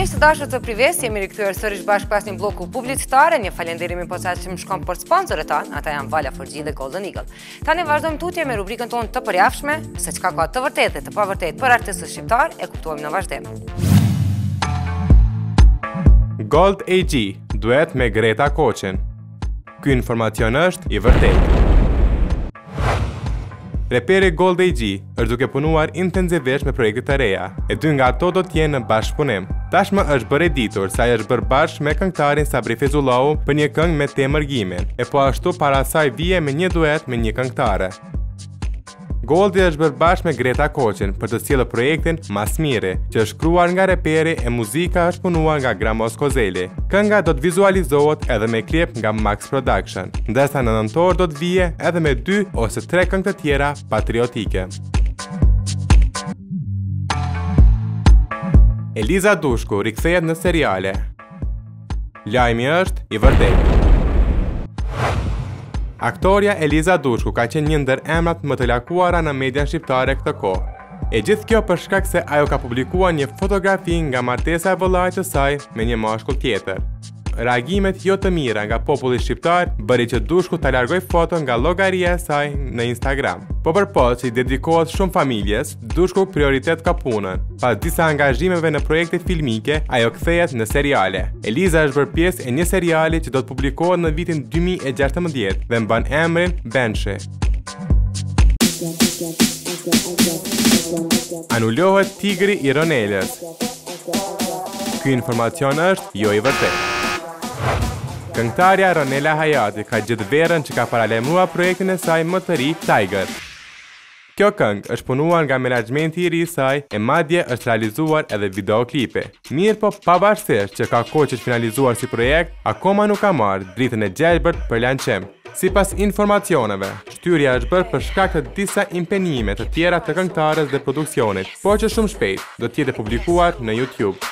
Miq të dashur të Prives, jemi rikthyer sërish bashkë pas një blloku publicitar, një falënderim i posaçëm shkon për sponsorët tanë, ata janë Vala 4G dhe Golden Eagle. Tani vazhdojmë tutje me rubrikën tonë të përjavshme, se çka ka të vërtetë dhe të pavërtetë për artistët shqiptarë, e kuptojmë në vazhdim. Gold AG, duet me Greta Koçin. Ky informacion është i vërtetë. Reperi Gold AG është duke punuar intensivisht me projekte të reja, e dy nga ato do të jenë në bashkëpunim. Tashmë është bërë e ditur se ai është bërë bashkë me këngëtarin Sabri Fejzullahu për një këngë me temë mërgimin, e po ashtu para saj vije me një duet me një këngëtare. Goldi është bërë bashkë me Greta Koçin për të sjellë projektin Mas Miri, që është shkruar nga reperi e muzika është punuar nga Gramos Kozeli. Kënga do të vizualizohet edhe me klip nga Max Production, ndërsa në nëntor do të vije edhe me dy ose tre këngë të tjera patriotike. Eliza Dushku rikthehet në seriale. Lajmi është i vërtetë. Aktorja Eliza Dushku ka qenë një ndër emrat më të lakuara në median shqiptare këtë kohë. E gjithë kjo për shkak se ajo ka publikuar një fotografi nga martesa e vëllait të saj me një mashkull tjetër. Reagimet jo të mira nga populli shqiptar bëri që Dushku ta largojë foton nga llogaria e saj në Instagram. Po përpos që i dedikohet shumë familjes, Dushku prioritet ka punën. Pas disa angazhimeve në projekte filmike, ajo kthehet në seriale. Eliza është bërë pjesë e një seriali që do të publikohet në vitin 2016 dhe mban emrin Banshee. Anulohet Tigri i Ronelës. Ky informacion është jo i vërtetë. Këngëtarja Ronela Hajati ka gjithë verën që ka paralajmëruar projektin e saj më të ri Tiger. Kjo këngë është punuar nga menaxhmenti i ri i saj e madje është realizuar edhe videoklipi. Mirëpo pavarësisht që ka kohë që është finalizuar si projekt, akoma nuk ka marrë dritën e gjelbërt për lançim. Sipas informacioneve, shtyrja është bërë për shkak të disa impenjime të tjera të këngëtares dhe produksionit, por që shumë shpejt do të jetë e publikuar në YouTube.